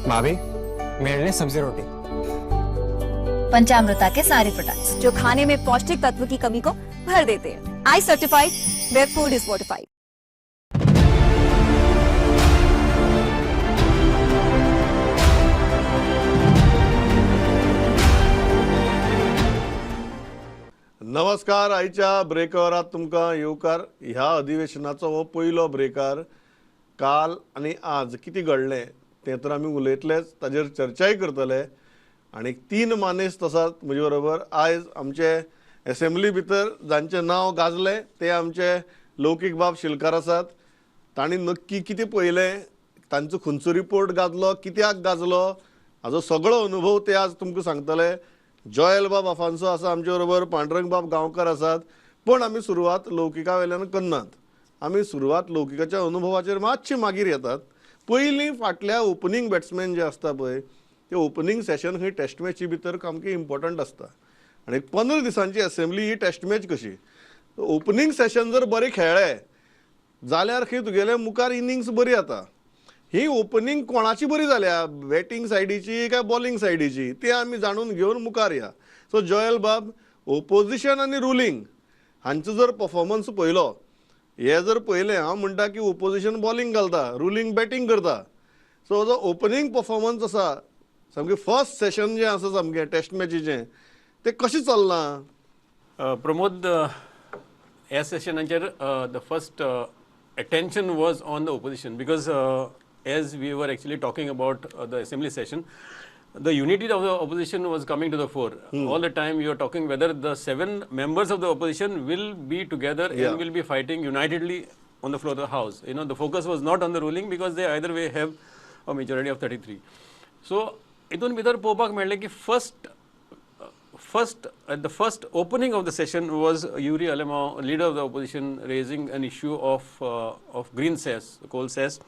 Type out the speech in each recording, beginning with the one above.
भाभी, मेरे लिए सब्जी रोटी। पंचामृता के सारे प्रोडक्ट्स जो खाने में पौष्टिक तत्व की कमी को भर देते हैं। I certified, where food is fortified. नमस्कार. आयच्या ब्रेकवरात तुमकां येवकार. ह्या अधिवेशनाचो हो पयलो ब्रेकार. काल आनी आज कितें घडलें तें तर आमी उलयतलेच, ताजेर चर्चाय करतले. आनी तीन मानेस्त आसात म्हजे बरोबर. आयज आमचे एसेंब्ली भितर जांचें नांव गाजलें ते आमचे लौकीक बाब शिलकार आसात. तांणी नक्की कितें पळयलें, तांचो खंयचो रिपोर्ट गाजलो, कित्याक गाजलो, हाजो सगळो अनुभव ते आज तुमकां सांगतले. जॉयल बाब आफान्सो आसा आमचे बरोबर, पांडुरंग बाब गांवकर आसात. पूण आमी सुरवात लौकिका वयल्यान करनात, आमी सुरवात लौकिकाच्या अनुभवाचेर मातशी मागीर येतात. पयलीं फाटल्या ओपनींग बॅट्समॅन जे आसता पळय, ते ओपनींग सेशन ही टेस्ट मॅची भितर सामकें इम्पॉर्टंट आसता. आनी 15 दिसांची एसेंब्ली ही टेस्ट मॅच कशी. ओपनींग सेशन जर बरें खेळ्ळे जाल्यार खंय तुगेले मुखार इनिंग्स बरी जाता. ही ओपनींग कोणाची बरी जाल्या, बॅटींग सायडीची काय बॉलिंग सायडीची, ती आमी जाणून घेवन मुखार या. सो जॉयल बाब, ओपोजिशन आनी रुलींग हांचो जर परफॉर्मन्स पळयलो, हे जर पळयलें, हांव म्हणटा की ओपोजिशन बॉलिंग घालता, रुलींग बॅटींग करता. सो जो ओपनींग परफॉर्मन्स आसा सामकें फर्स्ट सेशन जें आसा सामकें टेस्ट मॅचीचें, तें कशें चल्लां? प्रमोद, ह्या सेशनाचेर the first attention was on the opposition because as we were actually talking about the assembly session, the unity of the opposition was coming to the fore. All the time you are talking whether the 7 members of the opposition will be together and will be fighting unitedly on the floor of the house. You know, the focus was not on the ruling because they either way have a majority of 33. So, itun bhitar popak melle ki first at the first opening of the session was Yuri Alemao, leader of the opposition, raising an issue of green cess, coal cess,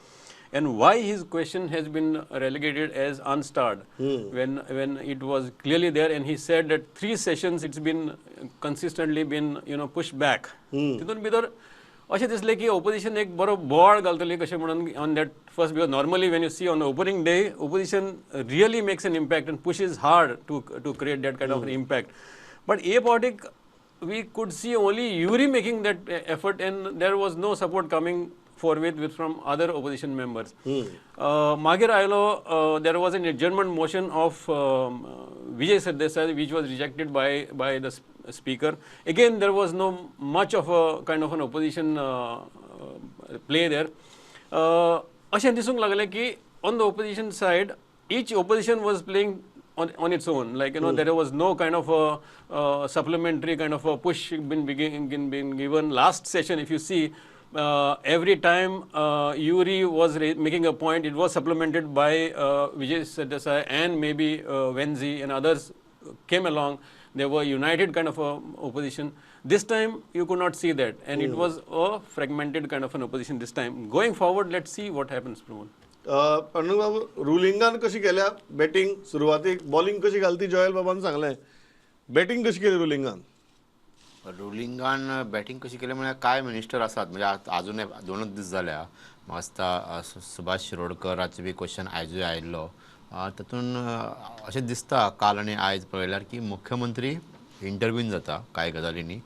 and why his question has been relegated as unstarred when it was clearly there. And he said that 3 sessions it's been consistently been, you know, pushed back. Titun bhitar अशें दिसलें की opposition एक बरो बोवाळ घालतली कशें म्हणून on that first, because normally when you see on the opening day, opposition really makes an impact and pushes hard to create that kind of an impact. But हे फावटीक we could see only Yuri making that effort and there was no support coming forthwith with from other opposition members. Magir आयलो, there was an adjournment motion of Vijay Sardesai which was rejected by the speaker. Again, there was no much of a kind of an opposition play there. अशें दिसूंक लागलें की on the opposition side, each opposition was playing on its own. Like, you know, there was no kind of a supplementary kind of a push been given. Last session, if you see, every time Yuri was making a point, it was supplemented by Vijay Sardesai and maybe Venzi and others came along. They were united kind of a opposition. This time you could not see that, and it was a fragmented kind of an opposition this time. Going forward, let's see what happens, Pramod. Pandurang बाबू, रुलिंगान कशी केल्या batting सुरवातीक, bowling कशी घालती जॉयल बाबान सांगलें, batting कशी केली रुलिंगान? रुलिंगान batting कशी केली म्हळ्यार कांय मिनिस्टर आसात, म्हणजे आजून 2 दीस जाल्या म्हाका दिसता सुभाष शिरोडकराचो बी क्वेश्चन आयजूय आयिल्लो. तातूंत अशें दिसता काल आनी आयज पळयल्यार की मुख्यमंत्री इंटरवीन जाता कांय गजालींनी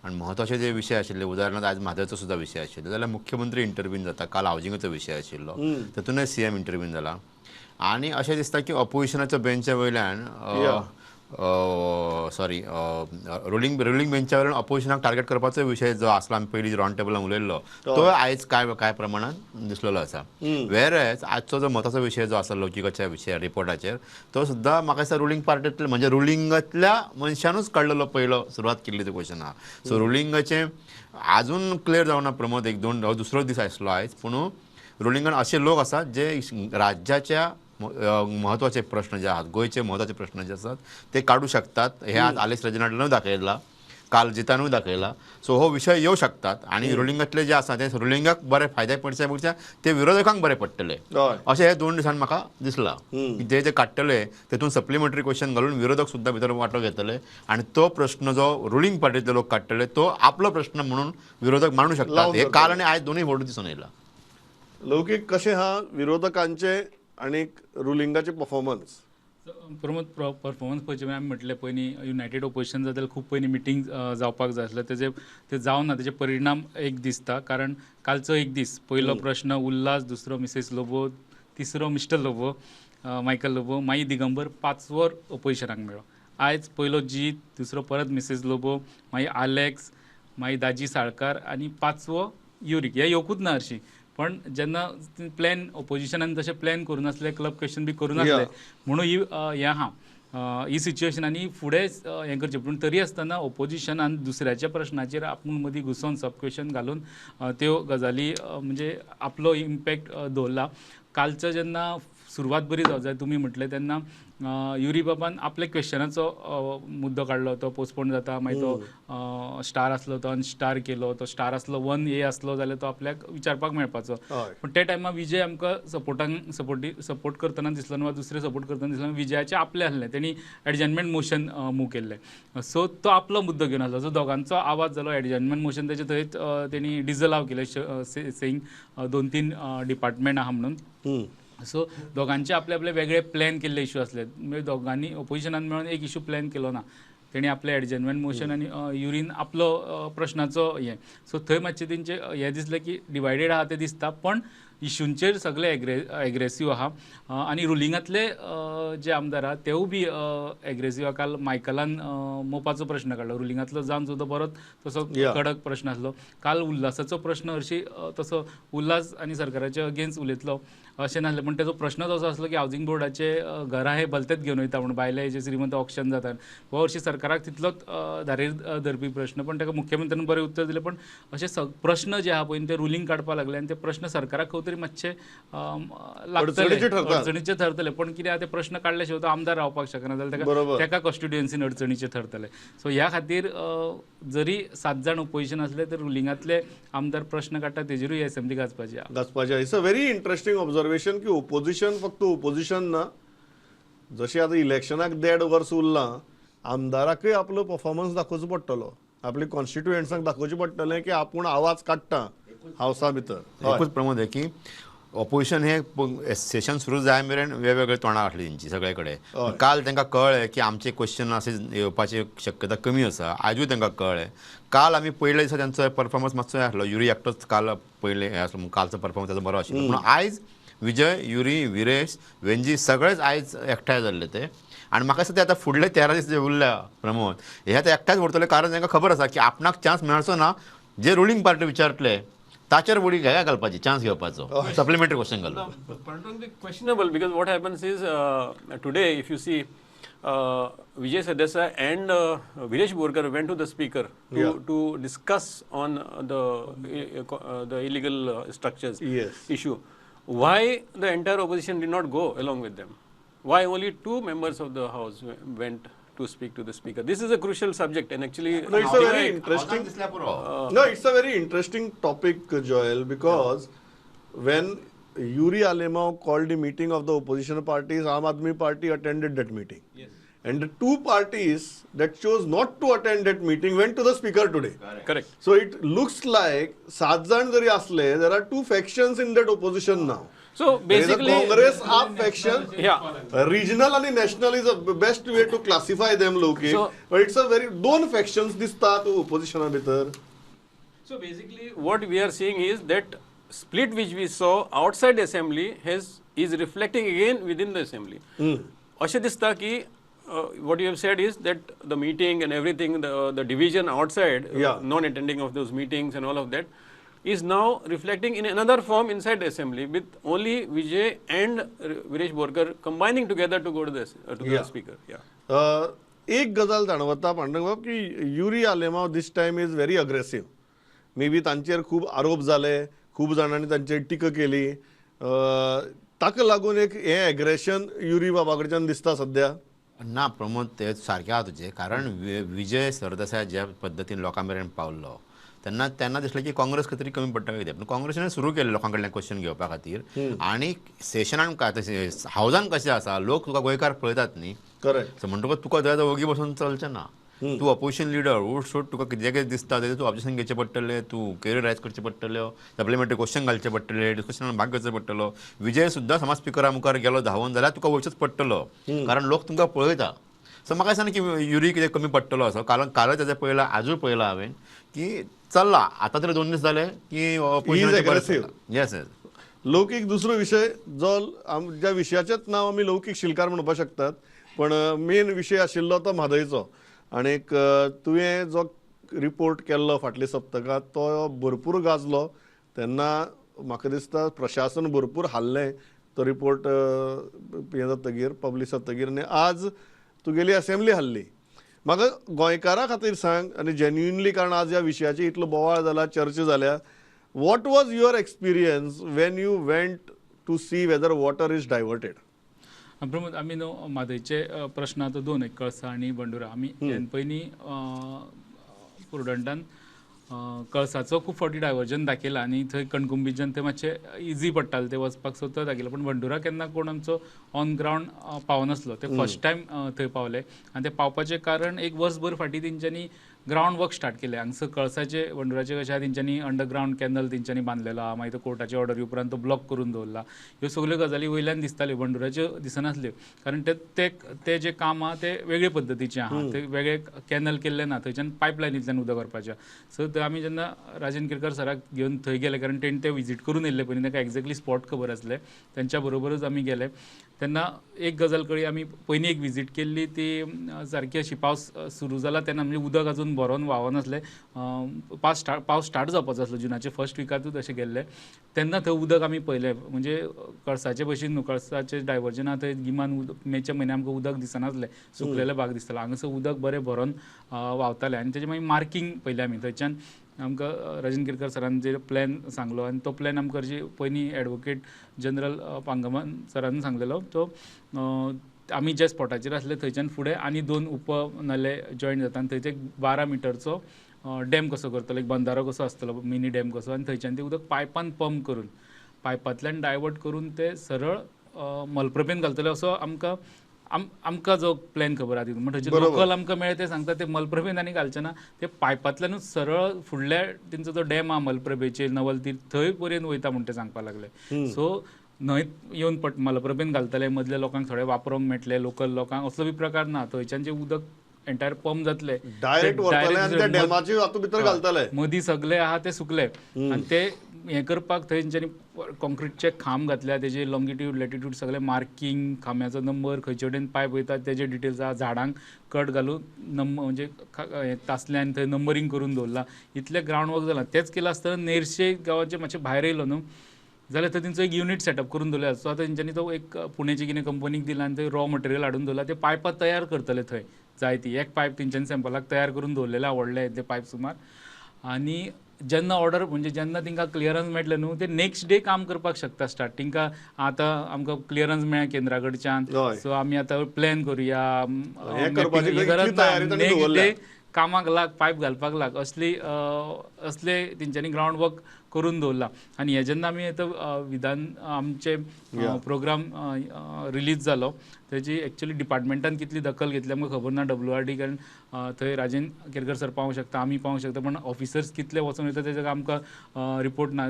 आनी म्हत्वाचे जे विशय आशिल्ले, उदाहरणार्थ आयज म्हादयचो सुद्दां विशय आशिल्लो जाल्यार मुख्यमंत्री इंटरवीन जाता, काल हावजिंगाचो विशय आशिल्लो तातूंतय सीएम इंटरवीन जाला. आनी अशें दिसता की ऑपोजिशनाच्या बेंचा वयल्यान सॉरी रुलिंग बेंचा वयल्यान ऑपोजिशनाक टार्गेट करपाचो विशय जो आसला, आमी पयलीं रावंड टेबलान उलयल्लो, तो आयज कांय कांय प्रमाणान दिसलेलो आसा. वेरएज आजचो जो म्हत्वाचो विशय जो आसा लौकिकाच्या विशय रिपोर्टाचेर, तो सुद्दां म्हाका दिसता रुलिंग पार्टींतले म्हणजे रुलिंगांतल्या मनशानूच काडलेलो पयलो सुरवात केल्ली तो क्वेश्चन आहा. सो रुलिंगाचें आजून क्लियर जावना प्रमोद, 1-2 दुसरो दीस आसलो आयज, पूण रुलिंगान अशे लोक आसात जे राज्याच्या म्हत्वाचे प्रश्न जे आहात, गोंयचे म्हत्वाचे प्रश्न जे आसात ते काडू शकतात. हे आज आलेक्स रेजिनाल्डनूय दाखयला, काल जितानूय दाखयला. सो हो विशय येवं शकतात आनी रुलिंगांतले जे आसा ते रुलिंगाक बरे फायदे पडचे पेक्षा ते विरोधकांक बरे पडटले अशें हे 2 दिसान म्हाका दिसलां. जे जे काडटले तेतून सप्लिमेंटरी क्वेश्चन घालून विरोधक सुद्दां भितर वांटो घेतले आनी तो प्रश्न जो रुलिंग पार्टींतले लोक काडटले तो आपलो प्रश्न म्हणून विरोधक मांडू शकतात. हे काल आनी आयज दोनूय फोटो दिसून येयला. लौकीक कशें हा विरोधकांचे आनी रुलिंगाचे परफॉर्मन्स. प्रमोद, परफॉर्मन्स पळोवचे आमी म्हटलें पयलीं युनायटेड ओपोजिशन जाता जाल्यार खूब पयलीं मिटींग जावपाक जाय आसलें, तेजे ते जावना, तेजे परिणाम एक दिसता. कारण कालचो एक दीस पयलो प्रश्न उल्हास, दुसरो मिसेस लोबो, तिसरो मिस्टर लोबो, मायकल लोबो, मागीर दिगंबर, पांचवो ओपोजिशनाक मेळ्ळो. आयज पयलो जीत, दुसरो परत मिसेस लोबो, मागीर आलेक्स, मागीर दाजी साळकार आनी पांचवो युरीक. हे येवकूच ना हरशीं, पण जेन्ना प्लॅन ओपोजिशनान तशें प्लॅन करूं नासलें, क्लब क्वेश्चन बी करूं नासलें म्हणून ही हें आहा ही सिच्युएशन. आनी फुडें हें करचें, पूण तरी आसतना ओपोजिशनान दुसऱ्याच्या प्रश्नाचेर आपूण मदीं घुसोन सब क्वेश्चन घालून त्यो गजाली म्हणजे आपलो इम्पॅक्ट दवरला. कालचो जेन्ना सुरवात बरी जावं जाय तुमी म्हटलें तेन्ना युरी बाबान आपल्या क्वेश्चनाचो मुद्दो काडलो, तो पोस्टपोन जाता, मागीर तो स्टार आसलो तो अनस्टार केलो, तो स्टार आसलो 1A आसलो जाल्यार तो आपल्याक विचारपाक मेळपाचो. पूण त्या टायमार विजय आमकां सपोर्ट करतना दिसलो ना वा दुसरे सपोर्ट करतना दिसलो ना. विजयाचें आपलें आसलें, तेणी एडजर्नमेंट मोशन मूव केल्लें, सो तो आपलो मुद्दो घेवन आसलो. सो दोगांचो आवाज जालो, एडजर्नमेंट मोशन तेजे थंय तेणी डिजलाव केलें, सेईंग 2-3 डिपार्टमेंट आहा म्हणून. सो दोगांचे आपले आपले वेगळे प्लॅन केल्ले इशू आसले, म्हणजे दोगांनी ओपोजिशनान मेळून एक इशू प्लॅन केलो ना, तेणी आपलें एडजर्नमेंट मोशन आनी युरीन आपलो प्रश्नाचो हें. सो थंय मातशें तेंचें हें दिसलें की डिवायडेड आहा तें दिसता, पण इशूंचेर सगळे एग्रेसीव आहा. आनी रुलिंगांतले जे आमदार आहा तेवूय बी एग्रेसीव आहा. काल मायकलान मोपाचो प्रश्न काडलो, रुलिंगांतलो जावन सुद्दां बरोच तसो कडक प्रश्न आसलो. काल उल्हासाचो प्रश्न हरशीं तसो उल्हास आनी सरकाराचे अगेन्स्ट उलयतलो अशें नासलें, पूण तेजो प्रश्नच असो आसलो की हावजींग बोर्डाचे घरां हे भलतेच घेवन वयता म्हूण बायले जे श्रीमंत ऑक्शन जाता, हो हरशीं सरकाराक तितलोच धारेर धरपी प्रश्न, पण ताका मुख्यमंत्र्यान बरें उत्तर दिलें. पण अशे प्रश्न जे आहा पळय ते रुलींग काडपाक लागले आनी ते प्रश्न सरकाराक खंय तरी मातशे लागतले, अडचणीचे ठरतले. पण कितें आहा ते प्रश्न काडले शिवाय तो आमदार रावपाक शकना जाल्यार ताका कॉन्स्टिट्युएन्सीन अडचणीचे ठरतले. सो ह्या खातीर जरी 7 जाण ओपोजिशन आसले तर रुलिंगांतले आमदार प्रश्न काडटा तेजेरूय एसेंब्ली गाजपाची. It's a very interesting observation की ओपोजिशन फक्त ओपोजिशन ना, जशें आतां इलेक्शनाक 1.5 वर्स उरलां, आमदाराकय आपलो परफॉर्मन्स दाखोवचो पडटलो, आपले कॉन्स्टिट्युएंट्सांक दाखोवचें पडटलें की आपूण आवाज काडटा हावसा भितर. एकूच प्रमोद की ऑपोजिशन हे सेशन सुरू जाय मेरेन वेगवेगळे तोंडां आसली तेंची सगळे कडेन. काल तांकां कळ्ळें की आमचे क्वेश्चन अशें येवपाची शक्यता कमी आसा, आयजूय तांकां कळ्ळें. काल आमी पयल्या दिसा तेंचो परफॉर्मन्स मातसो हें आसलो, युरी एकटोच काल पयलें हें आसलो, कालचो परफॉर्मन्स ताचो बरो आशिल्लो. पूण आयज विजय, युरी, विरेश, वेंजी सगळेच आयज एकठांय जाल्ले ते. आनी म्हाका दिसता ते आतां फुडले 13 दीस जे उरल्या प्रमोद हे आतां एकठांयच उरतले, कारण तांकां खबर आसा की आपणाक चान्स मेळचो ना, जे रुलींग पार्टी विचारतले ताचेर उडी घाया घालपाची, चान्स घेवपाचो, सप्लिमेंटरी क्वेश्चन घालून. Questionable, because what happens is today if you see Vijay Sardesai and Viresh Borkar went to the speaker to discuss on the illegal structures issue. Why the entire opposition did not go along with them? Why only 2 members of the house went to speak to the speaker? This is a crucial subject, and actually no, it's a very interesting no, it's a very interesting topic, Joel, because when Yuri Alemao called the meeting of the opposition parties, Aam Aadmi Party attended that meeting. Yes. And the 2 parties that chose not to attend that meeting went to the speaker today. Correct. So it looks like 7 jan jari asle, there are 2 factions in that opposition now. So basically, there is a Congress AAP faction. Yeah. Regional and national is the best way to classify them, Loki. So, but it's a very 2 factions distat opposition bhitar. So basically, what we are seeing is that split which we saw outside the assembly is reflecting again within the assembly. Ashe dista ki what you have said is that the meeting and everything, the division outside, non-attending of those meetings and all of that, is now reflecting in another form inside the assembly, with only Vijay and Viresh Borkar combining together to go to the speaker. Yeah. एक गजाल जाणवता पांडुरंग की Yuri Alemao this time is very aggressive. May be तांचेर खूब आरोप जाले, खूब जाणांनी तांचेर टिका केली, ताका लागून एक हें एग्रेशन युरी बाबा कडच्यान दिसता सद्या. ना प्रमोद, ते सारकें आहा तुजें, कारण विजय सरदेसाय ज्या पद्दतीन लोकां मेरेन पावल्लो तेन्ना तेन्ना दिसलें की काँग्रेस खंय तरी कमी पडटा कितें, पूण काँग्रेसीन सुरू केलें लोकां कडल्यान क्वेश्चन घेवपा खातीर. आनी सेशनान हावजान कशें आसा, लोक तुका गोंयकार पळयतात न्ही, करेक्ट, सो म्हणटकूच तुका थंय वोगी बसून चलचें ना. तूं ऑपोजिशन लिडर उठ सोड तुका कितें कितें दिसता तेजें तूं ऑब्जेक्शन घेवचें पडटलें, तूं क्वेरी रायज करचें पडटल्यो, सप्लिमेंटरी क्वेश्चन घालचें पडटलें, डिस्कशनान भाग घेवचो पडटलो. विजय सुद्दां समाज स्पिकरा मुखार गेलो धांवून जाल्यार तुका वयचोच पडटलो, कारण लोक तुमकां पळयता. सो म्हाका दिसना की युरी कितें कमी पडटलो असो, कारण कालय तेजें पळयलां, आजूय पळयलां हांवें की चल्ला आतां तरी 2 दीस जाले की ऑपोजिशन. Yes yes. लौकीक दुसरो विशय जो ज्या विशयाचेच नांव आमी लौकीक शिलकार म्हणपाक शकतात, पण मेन विशय आशिल्लो तो म्हादयचो. आनीक तुवें जो रिपोर्ट केल्लो फाटल्या सप्तकांत तो भरपूर गाजलो, तेन्ना म्हाका दिसता प्रशासन भरपूर हाल्लें तो रिपोर्ट हें जातगीर, पब्लीश जातगीर. आनी आज तुगेली असेंब्ली हाल्ली. म्हाका गोंयकारां खातीर सांग आनी जेन्युइनली, कारण आज ह्या विशयाचेर इतलो बोवाळ जाला, चर्चा जाल्या, what was your experience when you went to see whether water is diverted? Pramod, आमी न्हू म्हादयचे प्रश्न आतां दोन, एक कळसा आनी बंडुरा. आमी ह्यान पयलीं प्रुडंटान कळसाचो खूब फावटी डायवर्जन दाखयला आनी थंय कणकुंबीच्यान थंय मातशें इजी पडटालें ते वचपाक, सो तो दाखयला. पूण बंडुरा केन्ना कोण आमचो ऑन ग्रावंड पावनासलो, ते फर्स्ट टायम थंय पावले. आनी ते पावपाचें कारण एक वर्सभर फाटीं तेंच्यांनी ग्रावंड वर्क स्टार्ट केलें. हांगसर कळसाचे बंडुराचे कशें आहा, तेंच्यांनी अंडरग्रावंड कॅनल तेंच्यांनी बांदलेलो आहा, मागीर तो कोर्टाचे ऑर्डरी उपरांत तो ब्लॉक करून दवरला. ह्यो सगल्यो गजाली वयल्यान दिसताल्यो, बंडुराच्यो दिसनासल्यो, कारण ते ते जें काम आहा तें वेगळे पद्दतीचें आहा, ते वेगळे कॅनल केल्लें ना, थंयच्यान पायपलायनींतल्यान उदक व्हरपाचें. सो थंय आमी जेन्ना राजन केरकर सराक घेवन थंय गेले, कारण तेणी ते विजीट करून येयल्ले पयलीं, तांकां एग्जॅक्टली स्पॉट खबर आसले, तेंच्या बरोबरूच आमी गेले. तेन्ना एक गजाल कळ्ळी, आमी पयलीं एक विजीट केल्ली ती सारकी अशी पावस सुरू जाला तेन्ना, म्हणजे उदक अजून भरोन व्हांवनासलें, पावस स्टार्ट जावपाचो आसलो जुनाचे फर्स्ट विकांतूच अशें गेल्लें. तेन्ना थंय उदक आमी पळयलें, म्हणजे कळसाचे भशेन न्हू, कळसाचे डायवर्जना थंय गिमान मेच्या म्हयन्या आमकां उदक दिसनासलें, सुकलेले भाग दिसतालो. हांगासर उदक बरें भरोन व्हांवतालें. आनी तेजें मागीर मार्कींग पळयलें आमी, थंयच्यान आमकां राजन केरकर सरान जे प्लॅन सांगलो आनी तो प्लॅन आमकां हरशीं पयलीं एडवोकेट जनरल पांगमान सरान सांगलेलो. तो आमी ज्या स्पॉटाचेर आसले थंयच्यान फुडें आनी 2 उप नाले जॉयन जाता आनी थंयचे 12 मिटरचो डॅम कसो करतलो, एक बंदारो कसो आसतलो, मिनी डॅम कसो, आनी थंयच्यान तें उदक पायपान पंप करून पायपांतल्यान डायवर्ट करून ते सरळ मलप्रभेन घालतले असो आमकां आमकां जो प्लॅन खबर आहा तितून. म्हणटकीर लोकल आमकां मेळ्ळे ते सांगता ते मलप्रभेन आनी घालचे ना, ते पायपांतल्यानूच सरळ फुडल्या तेंचो जो डॅम आहा मलप्रभेचेर नवल तीर थंय पर्यंत वयता म्हूण ते सांगपाक लागले. सो न्हंय येवन मलप्रभेन घालतले, मदल्या लोकांक थोडे वापरूंक मेळटले, लोकल लोकांक, असलो बी प्रकार ना. थंयच्यान जें उदक एंटायर पंप जातले डायरेक्ट मदीं सगळे आहा ते सुकले. आनी ते हें करपाक थंय तेंच्यांनी कॉन्क्रिटचे खांब घातल्या, तेजे लॉंगिट्यूड लॅटिट्यूड सगळे मार्कींग, खांब्याचो नंबर, खंयचे वटेन पायप वयता तेजे डिटेल्स आहा, झाडांक कट घालून नंबर म्हणजे तासले आनी थंय नंबरींग करून दवरलां. इतलें ग्रावंड वर्क जालां. तेंच केलां आसतना नेरशे गांवाचे मातशें भायर येयलो न्हू जाल्यार थंय तेंचो एक युनीट सेटअप करून दवरला. सो आतां तेंच्यांनी तो एक पुणेची कितें कंपनीक दिला आनी थंय रॉ मटेरियल हाडून दवरला, ते पायपां तयार करतले थंय जाय ती. एक पायप तेंच्यांनी सॅम्पलाक तयार करून दवरलेलें, आवडलें ते पायप सुमार. आनी जेन्ना ऑर्डर म्हणजे जेन्ना तांकां क्लियरन्स मेळटलें न्हू ते नेक्स्ट डे काम करपाक शकता स्टार्ट. तांकां आतां आमकां क्लियरन्स मेळ्ळें केंद्रा कडच्यान, सो आमी आतां प्लॅन करुया, गरज ना, नेक्स्ट डे कामाक लाग, पायप घालपाक लाग, असली असले तेंच्यांनी ग्रावंड वर्क करून दवरला. आनी हें जेन्ना आमी आतां विधान आमचे प्रोग्राम रिलीज जालो तेजी एक्चुअली डिपार्टमेंटान कितली दखल घेतली आमकां खबर ना, WRD, कारण थंय राजन केरकर सर पावूंक शकता, आमी पावूंक शकता, पण ऑफिसर्स कितले वचोन वयता तेजे आमकां रिपोर्ट ना.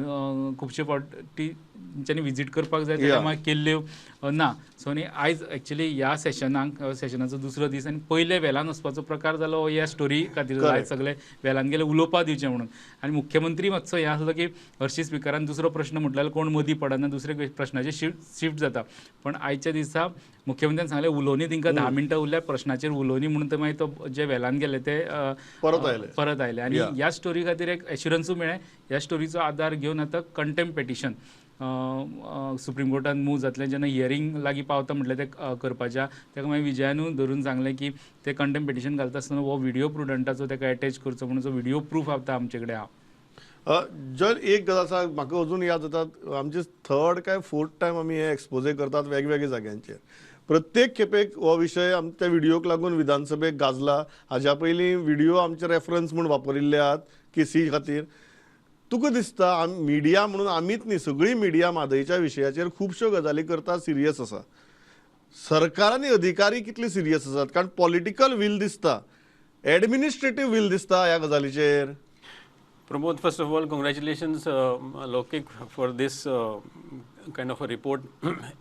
खुबशे फावटी तेंच्यांनी विजीट करपाक जाय तेन्ना मागीर केल्ल्यो ना. सो आनी आयज एक्चुअली ह्या सेशनाक सेशनाचो दुसरो दीस आनी पयले वेलान वचपाचो प्रकार जालो ह्या स्टोरी खातीर. आयज सगळे वेलान गेले उलोवपाक दिवचें म्हणून. आनी मुख्यमंत्री मातसो हें आसलो की हरशीं स्पिकरान दुसरो प्रश्न म्हटल्यार कोण मदीं पडना, दुसऱ्या प्रश्नाचेर शिफ्ट जाता. पण आयच्या दिसा मुख्यमंत्र्यान सांगलें उलोवणी तांकां 10 मिनटां उरल्या प्रश्नाचेर उलोवणी म्हणून ते मागीर तो जे वेलान गेले ते परत आयले. आनी ह्या स्टोरी खातीर एक एश्युरन्सूय मेळ्ळें. ह्या स्टोरीचो आदार घेवन आतां कंटेम्प्ट पेटिशन सुप्रीम कोर्टान मूव जातलें. जेन्ना हियरींग लागीं पावता म्हटलें तें करपाचें, ताका मागीर विजयानूय धरून सांगलें की ते कंटेम्प्ट पेटिशन घालता आसतना हो विडियो प्रुडंटाचो ताका एटॅच करचो म्हणून जो विडियो प्रूफ आतां आमचे कडेन आहा. जर एक गजाल आसा म्हाका अजून याद जाता, आमचे थर्ड काय फोर्थ टायम आमी हे एक्सपोजे करतात वेगवेगळ्या जाग्यांचेर. प्रत्येक खेपेक हो विशय आमच्या व्हिडियोक लागून विधानसभेक गाजला. हाज्या पयलीं व्हिडियो आमचे रेफरन्स म्हूण वापरिल्ले आहात केसी खातीर. तुका दिसता मिडिया म्हणून आमीच न्ही, सगळी मिडिया म्हादयच्या विशयाचेर खुबश्यो गजाली करता, सिरियस आसा. सरकार आनी अधिकारी कितले सिरियस आसात? कारण पॉलिटिकल will दिसता, एडमिनिस्ट्रेटीव will दिसता ह्या गजालीचेर. Pramod, first of all, congratulations, Loukik, for this kind of a report.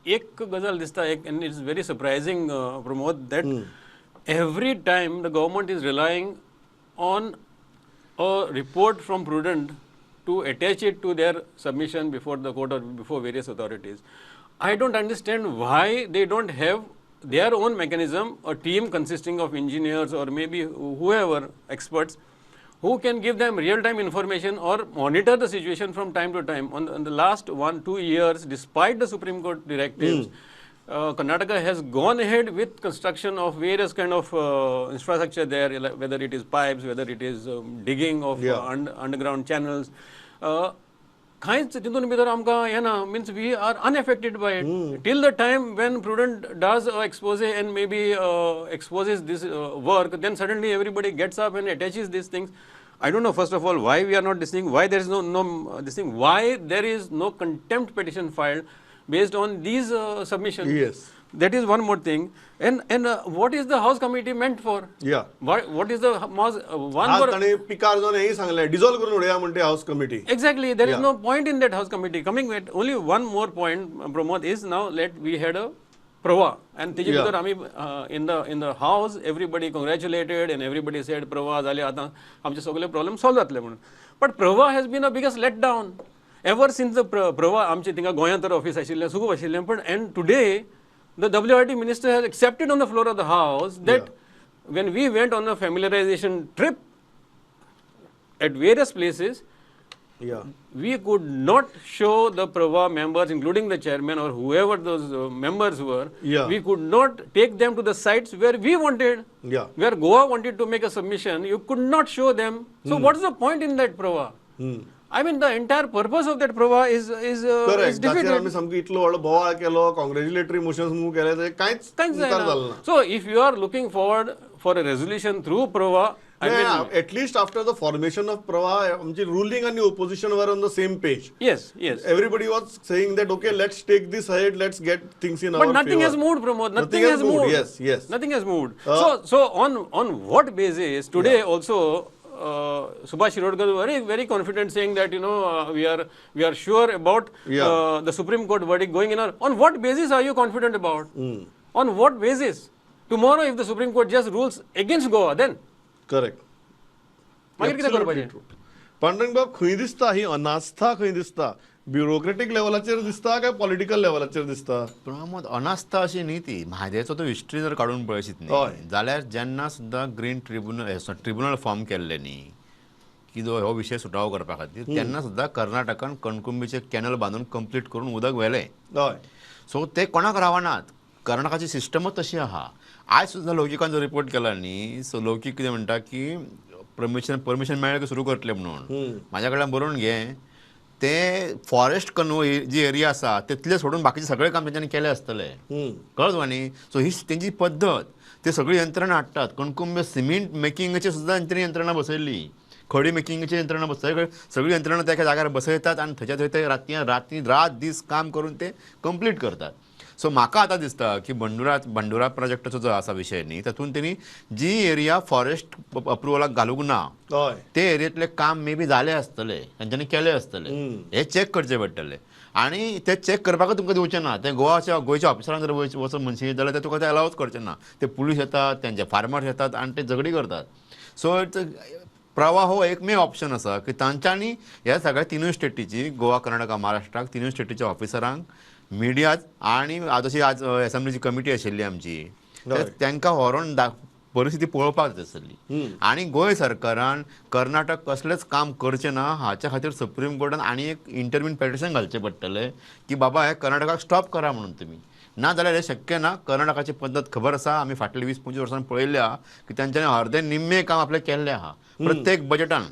एक गजाल दिसता एक, and it's very surprising, Pramod, that every time the government is relying on a report from Prudent to attach it to their submission before the court or before various authorities. I don't understand why they don't have their own mechanism, a team consisting of engineers or maybe whoever, experts, who can give them real-time information or monitor the situation from time to time. On the last 1-2 years, despite the Supreme Court directives, Karnataka has gone ahead with construction of various kind of infrastructure there, like whether it is pipes, whether it is digging of underground channels. कांयच तितून भितर आमकां हें ना, means we are unaffected by it till the time when Prudent does expose and maybe exposes this work, then suddenly everybody gets up and attaches these things. I don't know, first of all, why we are not this thing, why there is no this thing, why there is no contempt petition filed based on these submissions. Yes. That is one more thing. And what is the House committee meant for? Yeah. What is the house, one आज more ताणें पिकार जावन हेंय सांगलें, dissolve करून उडया म्हणटे house committee. Exactly, there is Yeah. no point in that House committee. Coming at only one more point, Pramod, is now let we had a Pravah, and तेजे भितर आमी in the house everybody congratulated and everybody said Pravah जाले आतां आमचे सगळे problem solve जातले म्हणून. But Pravah has been a biggest let down ever since the Pravah. आमचे थिंगा गोंयांत तर ऑफिस आशिल्लें, सुखूब आशिल्लें, पण and today the WRT minister has accepted on the floor of the house that when we went on a familiarization trip at various places, we could not show the Pravah members, including the chairman or whoever those members were, we could not take them to the sites where we wanted, where Goa wanted to make a submission, you could not show them. So what is the point in that Pravah? I mean, the entire purpose of that Pravah is correct. ताचेर defeated. आमी सामको इतलो व्हडलो बोवाळ केलो, कॉंग्रेच्युलेटरी motions move केले, ते कांयच कांयच मुखार जायना. जालें ना. So if you are looking forward for a resolution through Pravah, I mean, at least after the formation of Pravah, आमची रुलींग आनी opposition were on the same page. Yes, yes. Everybody was saying that okay, let's take this ahead, let's get things in But our nothing favor. has moved, Pramod. Nothing Nothing has moved. Yes, yes. Nothing has moved. So on what basis today also Subhash Shirodkar was very, very confident, saying that we are sure about the Supreme Court verdict going in. On what basis are you confident about? On what basis? Tomorrow, if the Supreme Court just rules against Goa, then Correct. मागीर कितें करपाचें? पांडुरंग बाब, खंय दिसता ही अनास्था, खंय दिसता? Bureaucratic लेवलाचेर दिसता काय पॉलिटिकल लेवलाचेर दिसता? प्रमोद, अनास्था अशी न्ही ती. म्हादेचो तो हिस्ट्री जर काडून पळयशीत न्ही जाल्यार जेन्ना सुद्दां ग्रीन ट्रिब्युनल ट्रिब्युनल फॉर्म केल्लें न्ही की जो हो विशय सुटावो करपा खातीर, तेन्ना सुद्दां कर्नाटकान कणकुंबीचे कॅनल बांदून कंप्लीट करून उदक व्हेलें. सो ते कोणाक रावनात, कर्नाटकाची सिस्टमच तशी आहा. आयज सुद्दां लौकिकान जो रिपोर्ट केला न्ही, सो लौकीक कितें म्हणटा की परमिशन मेळ्ळें की सुरू करतले म्हणून. म्हाज्या कडल्यान बरोवन घे, ते फॉरेस्ट कन्व जी एरिया आसा तितले सोडून बाकीचे सगळे काम तेंच्यांनी केले आसतले. कळ्ळें तुका न्ही? सो ही तेंची पद्दत, ते सगळी यंत्रणा हाडटात. कणकुंबे सिमेंट मेकिंगाची सुद्दां तेंच्यांनी यंत्रणा बसयल्ली, खडी मेकिंगाची यंत्रणा बसयली, सगळी यंत्रणा त्या जाग्यार बसयतात आनी थंयच्या थंय ते राती रात दीस काम करून ते कंप्लीट करतात. सो म्हाका आतां दिसता की बंडुरा प्रोजेक्टाचो जो आसा विशय न्ही, तातूंत तेणी जी एरिया फॉरेस्ट अप्रुवलाक घालूंक ना ते एरियेंतलें काम मे बी जालें आसतलें, तांच्यांनी केलें आसतलें, हें चॅक करचें पडटलें. आनी ते चॅक करपाकूच तुमकां दिवचें ना. ते गोंयच्या ऑफिसरान जर वचून म्हणशी जाल्यार ते तुका ते अलावच करचे ना. ते पुलीस येतात, तेंचे फार्मर्स येतात आनी ते झगडी करतात. सो it's प्रवाह हो एकमेव ऑप्शन आसा की तांच्यांनी ह्या सगळ्या तिनूय स्टेटीची, गोवा, कर्नाटका, महाराष्ट्राक तिनूय स्टेटीच्या ऑफिसरांक, मिडिया आनी जशी आज एसेंब्लीची कमिटी आशिल्ली आमची, तांकां व्हरोन परिस्थिती पळोवपाक जाय आसली. आनी गोंय सरकारान कर्नाटक कसलेंच काम करचें ना हाच्या खातीर सुप्रीम कोर्टान आनी एक इंटरवीन पेटिशन घालचें पडटलें की बाबा हे कर्नाटकाक स्टॉप करा म्हणून तुमी, ना जाल्यार हें शक्य ना. कर्नाटकाची पद्दत खबर आसा, आमी फाटले 20-25 वर्सां पळयल्या की तांच्यांनी अर्दें निम्में काम आपलें केल्लें आहा प्रत्येक बजेटान.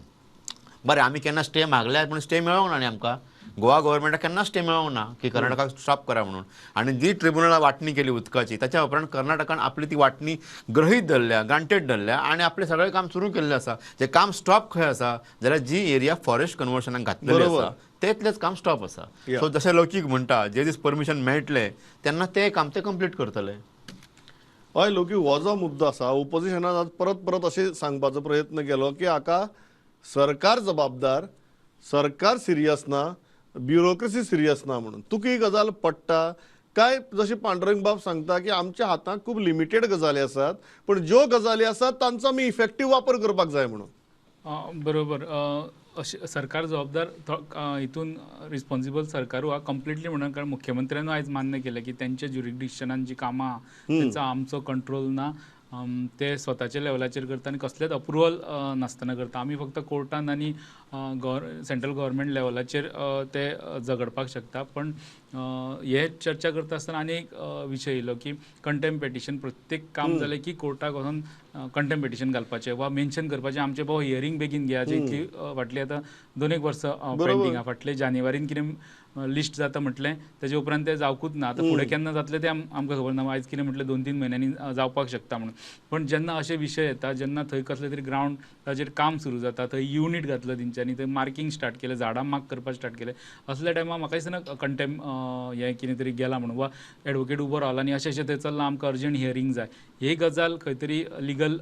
बरें, आमी केन्ना स्टे मागल्या पूण स्टे मेळोंक ना न्ही आमकां. गोवा गव्हर्मेंटाक केन्ना स्टे मेळोंक ना की कर्नाटकाक स्टॉप करा म्हणून. आनी जी ट्रिब्युनलान वांटणी केली उदकाची, ताच्या उपरांत कर्नाटकान आपली ती वांटणी गृहीत धरल्या, ग्रांटेड धरल्या आनी आपलें सगळें काम सुरू केल्लें आसा. जें काम स्टॉप खंय आसा जाल्यार जी एरिया फॉरेस्ट कन्वर्शनाक घातलेली आसा तेतलेंच काम स्टॉप आसा. सो जशें लौकीक म्हणटा, जे दीस परमिशन मेळटलें तेन्ना तें काम ते कंप्लीट करतले. हय लोकी, हो जो मुद्दो आसा ओपोजिशनान आज परत परत अशें सांगपाचो प्रयत्न केलो की हाका सरकार जबाबदार, सरकार सिरियस ना, ब्युरोक्रेसी सिरियस ना म्हणून. तुका ही गजाल पडटा काय जशें पांडुरंग बाब सांगता की आमच्या हातांत खूब लिमिटेड गजाली आसात, पण ज्यो गजाली आसात तांचो आमी इफेक्टीव वापर करपाक जाय म्हणून? बरोबर. अशें सरकार जबाबदार हितून रिस्पॉन्सिबल सरकारूय आहा कंप्लिटली म्हणून, कारण मुख्यमंत्र्यानूय आयज मान्य केलें की तेंच्या ज्युरिडिक्शनान जी कामां आहा तेंचो आमचो कंट्रोल ना, ते स्वताच्या लेवलाचेर करता आनी कसलेंच अप्रुवल नासतना करता. आमी फक्त कोर्टान आनी सेंट्रल गव्हर्मेंट लेवलाचेर ते झगडपाक शकता. पण हे चर्चा करता आसतना आनी एक विशय येयलो की कंटेम्प पेटिशन, प्रत्येक काम जालें की कोर्टाक वचून कंटेम्प पेटिशन घालपाचें वा मेन्शन करपाचें आमचें बाबा हियरींग बेगीन घेया, जी इतली फाटली आतां 2-1 वर्सां पेंडींग आहा. फाटले जानेवारीन कितें लिस्ट जाता म्हटलें, तेजे उपरांत तें जावकूच ना. आतां फुडें केन्ना जातलें तें आमकां खबर ना. आयज कितें म्हटलें 2-3 म्हयन्यांनी जावपाक शकता म्हणून. पण जेन्ना अशे विशय येता, जेन्ना थंय कसले तरी ग्रावंड ताजेर काम सुरू जाता, थंय युनीट घातलो तेंच्यांनी, थंय मार्कींग स्टार्ट केलें, झाडां मार्क करपाक स्टार्ट केलें, असल्या टायमार म्हाका दिसना कंटेम्प हें कितें तरी गेलां म्हणून वा एडवोकेट उबो रावला आनी अशें अशें थंय चल्लां, आमकां अर्जंट हियरींग जाय, ही गजाल खंय तरी लिगल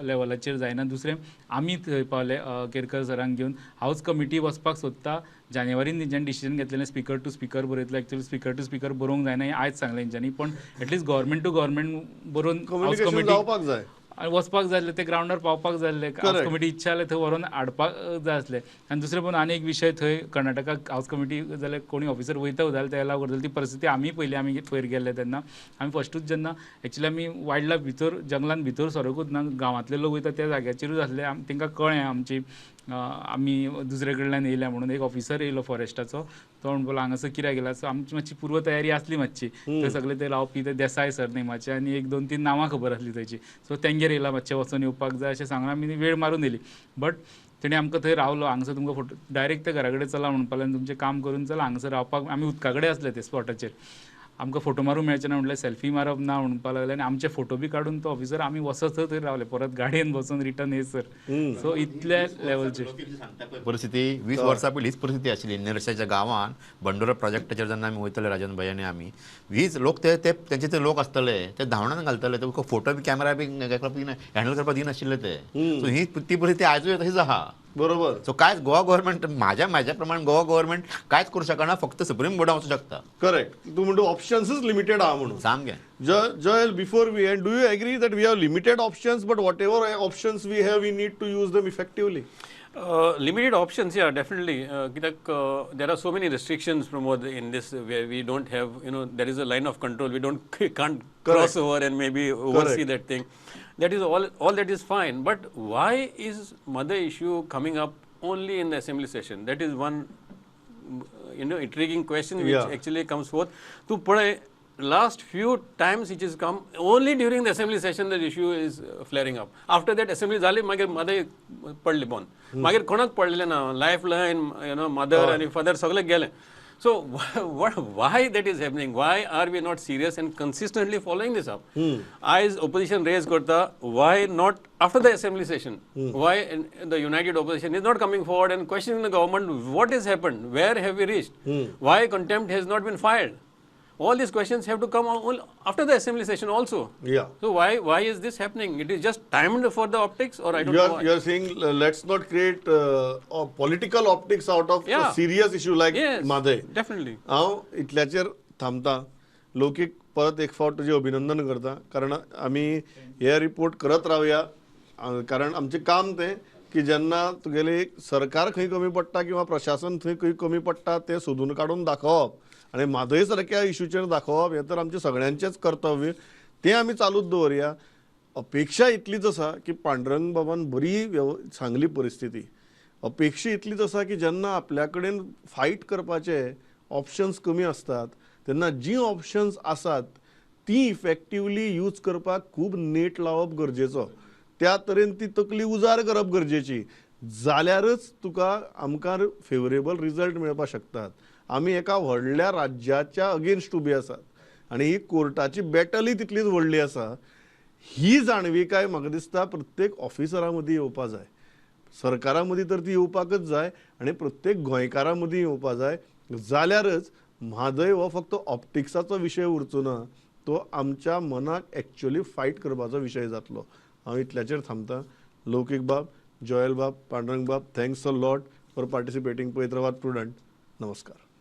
लेवलाचेर जायना. दुसरें आमी थंय पावले केरकर सरांक घेवन हावज कमिटी वचपाक सोदता. जानेवारीन तेंच्यांनी डिसिजन घेतलेलें, स्पिकर टू स्पिकर बरयतलो. एक्चुअली स्पिकर टू स्पिकर बरोवंक जायना हें आयज सांगलें तेंच्यांनी, पण at least government to government बरोवन हावज कमिटी जावपाक जाय, आनी वचपाक जाय आसलें, ते ग्रावंडार पावपाक जाय आसलें, हावज कमिटी इच्छा जाल्यार थंय व्हरोन हाडपाक जाय आसलें. आनी दुसरें पण आनी एक विशय, थंय कर्नाटकाक हावज कमिटी जाल्यार कोणी ऑफिसर वयता जाल्यार ते एलाव करतले, ती परिस्थिती आमी पयली, आमी पयर गेल्ले तेन्ना आमी फस्टूच जेन्ना एक्चुअली आमी वायल्ड लायफ भितर जंगलान भितर सरोकूच ना, गांवांतले लोक वयता त्या जाग्याचेरूच आसले. तांकां कळ्ळें आमची आमी दुसरे कडल्यान येयल्या म्हणून. एक ऑफिसर येयलो फॉरेस्टाचो, तो म्हणपाक हांगासर कित्याक गेला. सो आमची मातशी पूर्व तयारी आसली मातशी, थंय सगळे ते रावपी ते देसाय सर नेमाचे आनी 1-2-3 नांवां खबर आसली थंयची. सो तेंगेर येयला मातशें वचोन येवपाक जाय अशें सांगून आमी वेळ मारून येयली. बट तेणी आमकां थंय रावलो, हांगासर तुमकां फोटो डायरेक्ट त्या घरा कडेन चला म्हणपाक लागले, तुमचें काम करून चला. हांगासर रावपाक आमी उदका कडेन आसले ते स्पॉटाचेर, आमकां फोटो मारूंक मेळचें ना म्हटल्यार सेल्फी मारप ना म्हणपाक लागले आनी आमचे फोटो बी काडून तो ऑफिसर आमी वचत थंय रावले, परत गाडयेन बसून रिटर्न येसर. सो इतल्या लेवलचेर परिस्थिती 20 वर्सां पयलीं हीच परिस्थिती आशिल्ली. निरशाच्या गांवांत बंडोरा प्रोजेक्टाचेर जेन्ना आमी वयतले राजन भाई आनी आमी, 20 लोक ते तेंचे ते लोक आसतले ते धांवणान घालतले, ते फोटो बी कॅमेरा बी हँडल करपाक दिनाशिल्ले ते. सो ही ती परिस्थिती आयजूय तशीच आहा. बरोबर. सो कांयच गोवा गव्हर्मेंट म्हाज्या प्रमाण गोवा गव्हर्मेंट कांयच करूं शकना, फक्त सुप्रीम कोर्टान वचूं शकता. करेक्ट. तूं म्हणटा ऑप्शन्सूच लिमिटेड आहा म्हणून. सामकें. Joel, before we end, do you agree that we have limited options, but whatever options we have, we need to use them effectively? Limited options, yeah, definitely. कित्याक there are so many restrictions, Pramod, in this where we don't have, you know, there is a line of control. We don't can't cross over and maybe oversee that thing. That is all that is fine. But why is mother issue coming up only in the assembly session? That is one, you know, intriguing question which actually comes forth. To put last few times it has come only during the assembly session that issue is flaring up. After that assembly जाली मागीर mother पडली बंद, मागीर कोणाक पडलें ना, life line, you know, mother आनी father सगळे गेले. So why that is happening? Why are we not serious and consistently following this up? आयज opposition raise करता, why not after the assembly session? Why the united opposition is not coming forward and questioning the government, what has happened? Where have we reached? Why contempt has not been filed? All these questions have to come after the assembly session also. Yeah. So why is this happening? It is just timed for the optics, or I don't know why. You are saying let's not create political optics out of a serious issue like Mhadei. Definitely. हांव इतल्याचेर थांबता. लौकीक परत एक फावट तुजें अभिनंदन करता, कारण आमी हे रिपोर्ट करत रावया, कारण आमचें काम तें की जेन्ना तुगेली सरकार खंय कमी पडटा किंवा प्रशासन थंय खंय कमी पडटा तें सोदून काडून दाखोवप आनी म्हादय सारक्या इशूचेर दाखोवप हें तर आमचें सगळ्यांचेंच कर्तव्य, तें आमी चालूच दवरया. अपेक्षा इतलीच आसा की पांडुरंग बाबान बरी सांगली परिस्थिती. अपेक्षा इतलीच आसा की जेन्ना आपल्या कडेन फायट करपाचे ऑप्शन्स कमी आसतात तेन्ना जीं ऑप्शन्स आसात ती इफेक्टिवली यूज करपाक खूब नेट लावप गरजेचो, त्या तरेन ती तकली उजार करप गरजेची, जाल्यारच तुका आमकां फेवरेबल रिजल्ट मेळपाक शकतात. आमी एका व्हडल्या राज्याच्या अगेन्स्ट उबी आसात आनी ही कोर्टाची बॅटलय तितलीच व्हडली आसा. ही जाणविकाय म्हाका दिसता प्रत्येक ऑफिसरा मदीं येवपा जाय, सरकारा मदीं तर ती येवपाकच जाय आनी प्रत्येक गोंयकारा मदीं येवपा जाय, जाल्यारच म्हादय हो फक्त ऑप्टिक्साचो विशय उरचो ना तो आमच्या मनाक एक्च्युअली फायट करपाचो विशय जातलो. हांव इतल्याचेर थांबता. लौकीक बाब, जोयल बाब, पांडुरंग बाब, thanks a lot for participating. पळयत रावात प्रुडंट. नमस्कार.